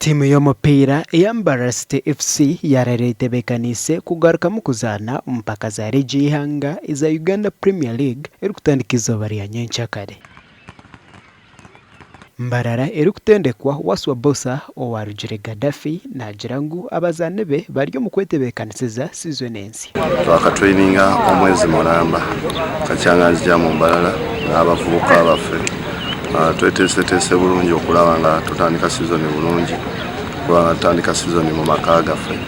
Tiimu y'omupiira eya Mbarara City FC yaaraire etebeekaniise kugarukamu kuzaana omu mpaka za liigi y'eihanga eza Uganda Premier League erikutandika eizooba rya nyenkyakare. Mbarara erikutendekwa Wasswa Bbosa owarugire Gaddafi naagira ngu abazaani be bari omu kwetebeekanisiza sizoni ensya. Twakatraininga omwezi muramba kakyanga nzija mu Mbarara n'abavubuka baffe. Tweteeseteese bulungi okulaba nga tutandika sizoni bulungi okulaba nga tutandika sizoni mu maka gaffe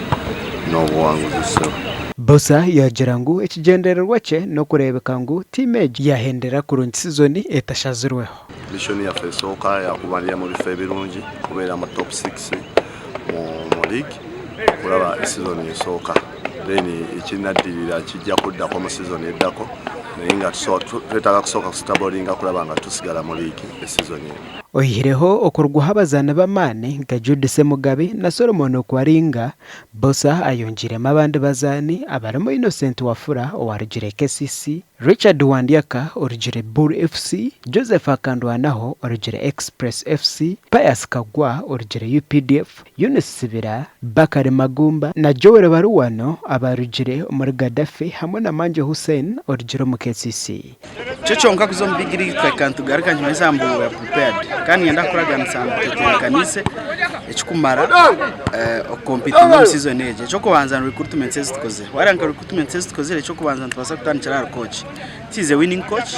n'obuwanguzi ssebo. Bbosa yaagira ngu ekigyendererwa kye n'okureebeka ngu tiimu egi yaahendera kurungi sizoni etashazirweho. Mission yaffe esooka yakumalira mu bifo ebirungi kubeera mu top six mu league okulaba sizoni esooka. Then ekinaddirira kijja kuddako mu sizoni eddako naye nga twetaaga kusooka kusitabolinga kulaba nga tusigala mu liigi esizoni eno. Oihireho okurugwaho abazaani b'amaani nka Jude Ssemugabi na Solomon Okwaringa, Bbosa ayongiiremu abandi bazaani abarimu Innocent Wafula owarugire KCC, Richard Wandyaka orugire Bul FC, Joseph Akandwanaho orugire Express FC, Pius Kagwa orugire UPDF, Eunice Sibira, Bakary Magumba na Joel Baruwano abarugire omuri Gaddafi hamwe na Mangi Hussein orugire omu KCC. Kyo kyonka kuza omu big league tukahika nitugaruka nikimanyisa ngu we are prepared kandi niinyenda kukuraganisa ngu twetebeekaniise ekikumara okukompitinga omu season egi. Eky'okubanza ni recruitments ezi tukozire. Wareeba nka recruitments ezi tukozire eky'okubanza nitubaasa kutandikira ahari coach. He is a winning coach,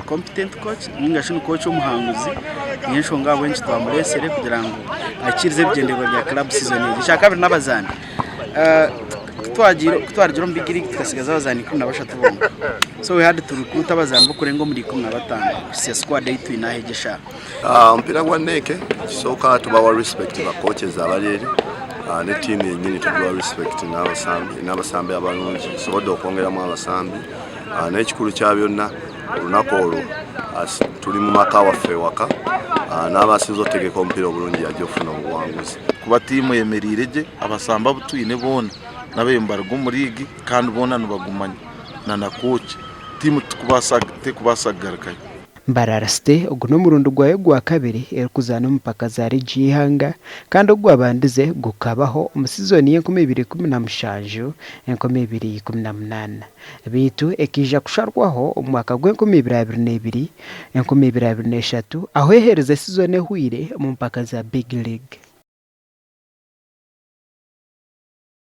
competent coach ninga shi ni coach omuhanguzi niyo enshonga ahabw'enki twamureetsire kugira ngu ahikiirize ebigyendererwa bya club season egi. Ekyakabiri n'abazaani, ku twarugire omu big league tukasigaza abazaani 13 bonka so we had to recruit abazaani b'okurenga omuri 15 kuhitsya squad ei twine aha egi eshaaha. Omupiira gwa NEC ekisooka tubawa respect ba coaches abari eri ne team yenyini tugiwa respect n'abasambi abarungi tusobodde okwongeramu abasambi n'ekikuru kya byonna olunaku olwo tuli mu maka waffe ewaka n'abasinze otegeka omupiira obulungi yajja okufuna obuwanguzi. Kuba tiimu eyemereire gye abasambi abu twine boona n'ababaire nibaruga omu liigi kandi boona nibagumanya na kooki tiimu terikubaasa kugarukayo. Mbarara City ogu n'omurundi gwayo gwa kabiri erikuzaana omu mpaka za liigi y'eihanga kandi ogwabandize gukabaho omu sizoni y'enkumi ibiri 17, 2018 beitu ekaija kusharwaho omu mwaka gw'enkumi ibiri 22, 2023 ahu eherize sizoni ehweire omu mpaka za Big League.